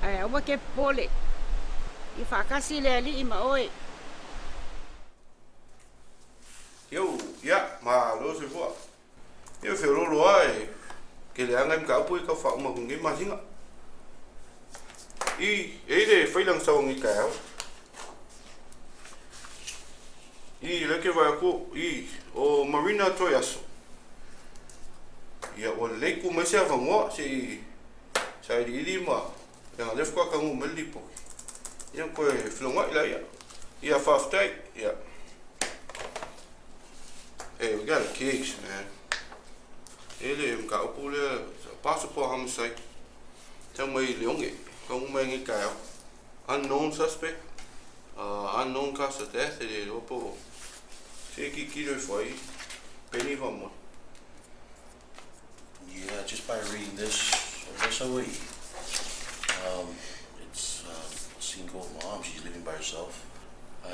Ae aua ke popole, ia faatasi le Alii ma oe. Yo, ia, malo soifua. Ia feololo lava e ke leaga i mataupu ia tau faauma atu i lenei masina. I, e i ai le faila na sau nei i le taeao. I, lea ke vaai atu, i, o Marina Toiaso. Ia, ua lelei tuu mai se avanoa se i sailiili ma leaga o lea faatoa taunuu mai le lipoti. Ia, ona toe felogai laia. Ia, faafetai. Ia. Hey, we got a case, man. E le mataupu lea, possible homicide. Tau mai Leone, taunuu mai nei taeao. Unknown suspect, unknown cause of death, e le iloa po o se tilotilo ifo ai Penny faamolemole. Yeah, just by reading this, this away, it's a single mom. She's living by herself.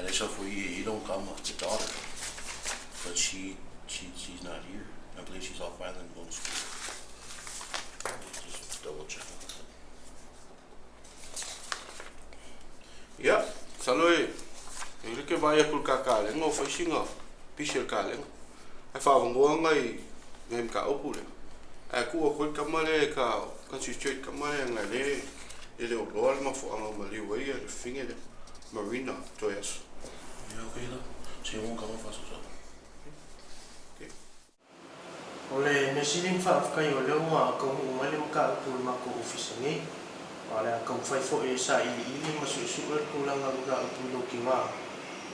Except for you, you don't come with the daughter, but she's not here. I believe she's off island going to school. Just double check on that. Ia, masalo e le ke vaai atu i le kakalega o fai sina pisi o le kalega. Ae faavanoa nai nai mataupu lea. Ae tuu atu ai le tama lea e ta concentrate tama lea leaga lea e le o loa le mafuaaga ua maliu ai le fafine lea Marina toe aso. Ia okay la. Se i kama faasoasoa. Okay. O le mea sili ma faafetai o lea ua taunuu mai le mataupu i le matou ofisa nei, ma o le a taumafai foi e sailiili ma suesue le tulaga o le mataupu i lou tina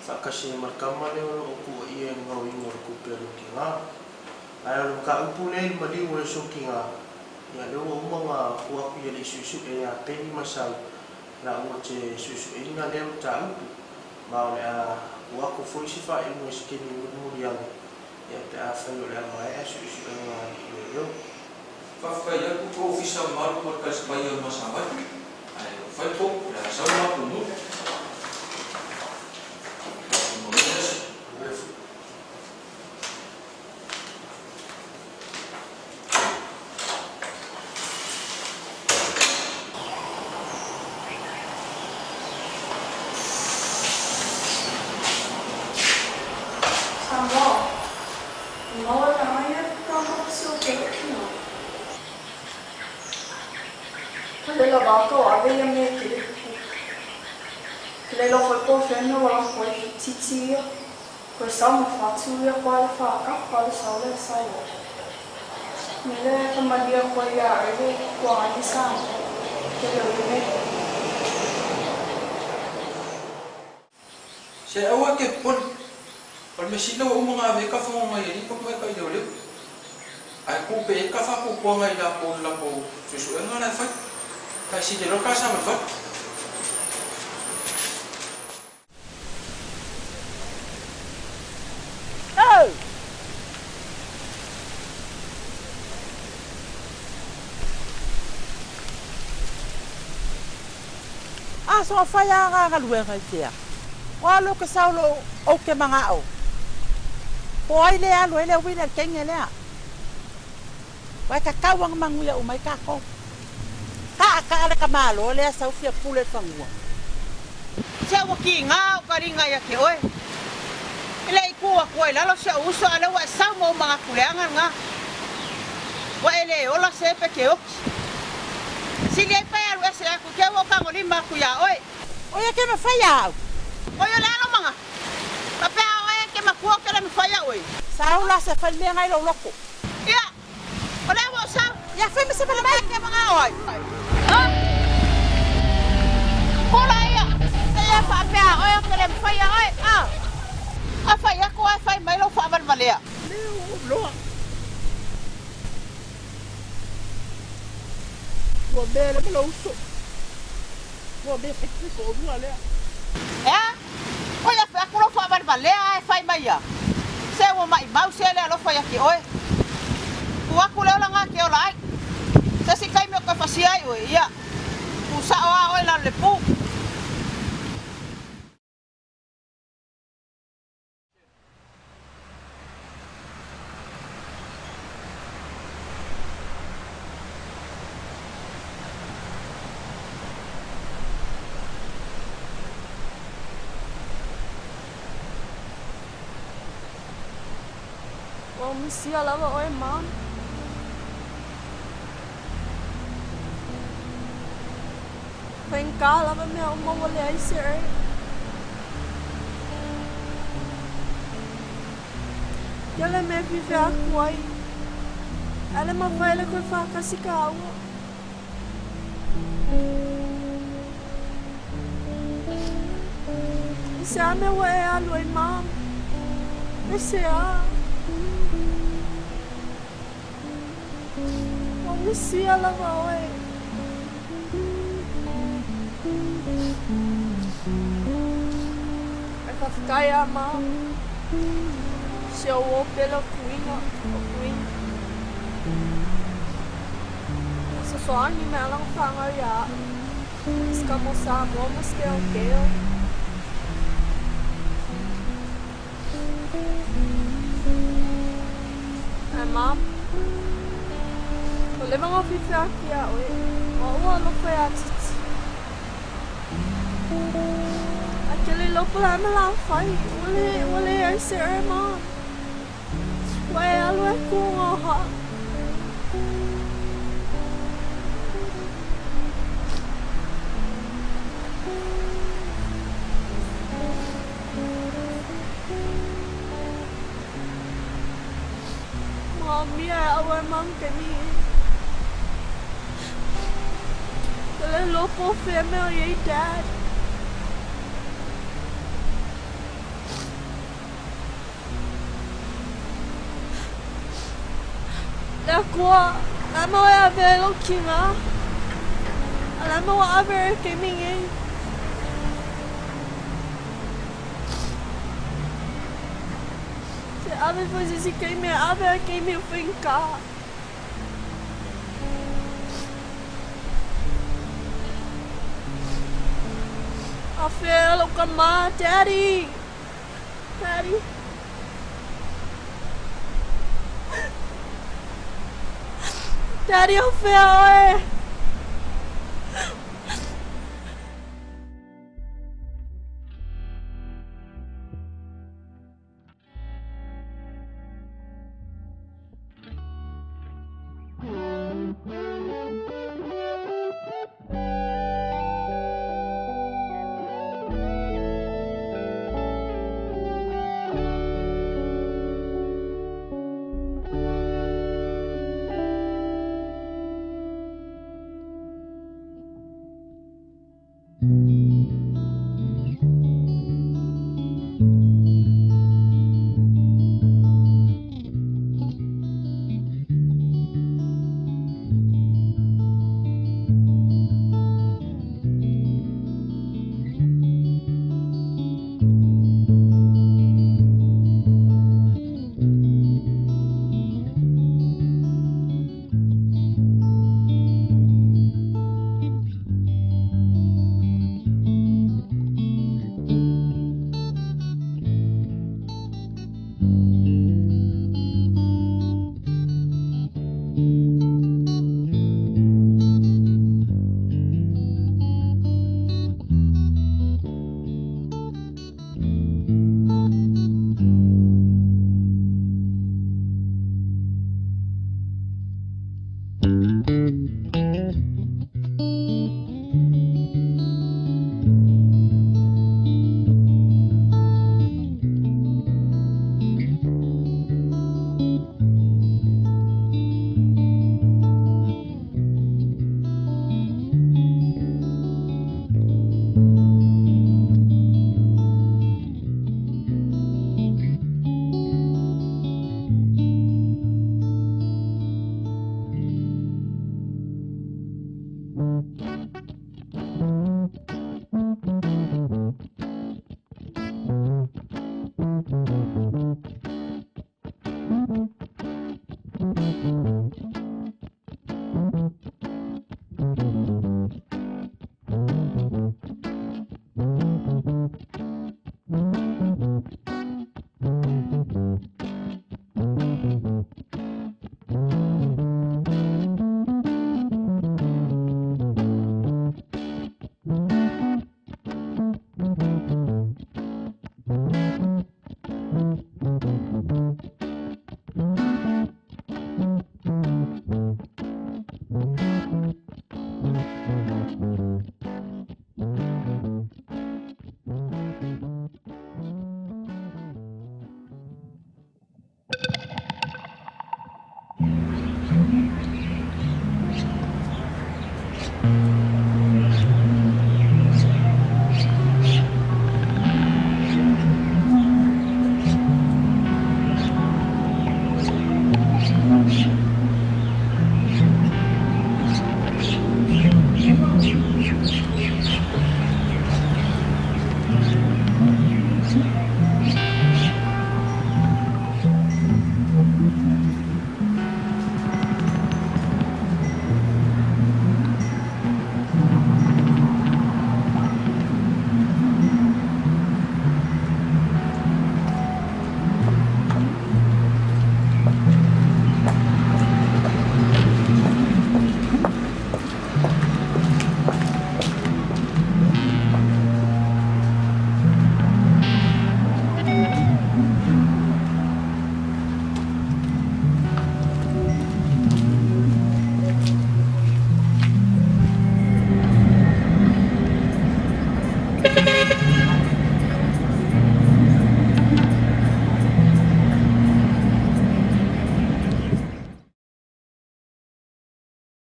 faatasi ai ma le tama lea o lo o tuuaia i le gaoiga o le tupe a lou tina. Ae o le mataupu lea i le maliu o le aso tina, ia lea ua uma ona tuu atu i alii suesue ia Peni ma Sau laua te suesueina lea mataupu, ma o le a tuu atu foi se faaiuga i se taimi mulimuli ane. Ia pe afai o le a maea suesuega a alii leoleo. Faafetai atu tou ofisa mamalu mo le tasi mai o le Masavai. Ae ua fai tou, o le a sau le matou nuu. Manuia le aso. Samoa, ua maua e lana ia taumafa ke kino. Ko le lava atu o ave ia mea ke le pupu. Ke le iloa foi po o fea mea ua lafo ai titi ia. Koe sau ma fatu ia koa le whaakafa le sau le sai o. Me le whamalia koe ia ere kua ai Samoa. Ke leo le mea. Se aua e ke popole. O le mea sili ua uma ona ave ai ka fagoga i alii ma tamaitai leoleo. Ae tuu pea i ai ka faapuapuaga i latou i le latou suesuega la e fai. Kai sili ai loa le ta savalivali. A so fai a ga galuega i fea? O a lo ke sau lo ou ke manga'o. Po ai le alu ai le uila i le kenge lea. Ua e kakau anga manuia uma ai kakou. Ka'a ka'a le ka Malo lea sau fia pule le fanua. Se ua kiga ou kaliga ia te oe. E le i tu atu ai i lalo si ou uso, a o lea ua e sau ma ou manatu leaga lena. Ua e le ola se pe te oti. Sili ai pae alu ese atu i te ua ou tagolima atu iā oe. O ia ke mafai a au. O ia le alo manga. Faapea oe e ke matua ou te le mafai a oe. Sau la se fai mea ngai lou loko. Ia, o lea ua ou sau. Ia fai ma se pale mai. Ke mangao ai. Ha? Kula ia. Se ia faapea oe ou te le mafai a oe. A. A fai atu ae fai mai lou faavalevalea. Leo ou loa. Ua mea le ma lou uso. Ua mea fai fai toalua lea. E a? Oi afe atu lou faavalevalea ae fai mai ia. Se ua maimau se le alofa ia te oe. Tu atu le olaga e te ola ai. Se isi taimi o toe fasia ai oe, ia. Tu sao a oe i lalo le pu. Ua ou misia lava oe Mom. Faigata lava mea uma ua leai se oe. Tele mea e fiafia aku ai. Ae le mafai le toe faatasi kāua. I se a mea ua e alu ai, Mom? I se a? Ua misia lava oe. E faafetai lava, Mom. Si ou uo pele o Kuina, o Kuini. Fesoasoani mai lana fanau iā a'u, si ka mo Samoa ma si keokeo. Ae Mom, ua leva ona ou fiafia atu iā ʻoe, o aʻu ua alofa iā Titi. Ae ke le iloa po o le a le mea o le a fai, ua leai se oe Mom. Ua e alu e kū oha. Manaomia e aʻu e Mom ke mihi. Ke le iloa po o fea mea o i ai Dad. Le Akua, le a mea ua e ave ai lou kina? A le a mea ua ave ai i le taimi nei? Se ave foi se isi taimi e ave ai taimi o faigata. A fea lou tama, Daddy? Daddy. Daddy, o fea oe?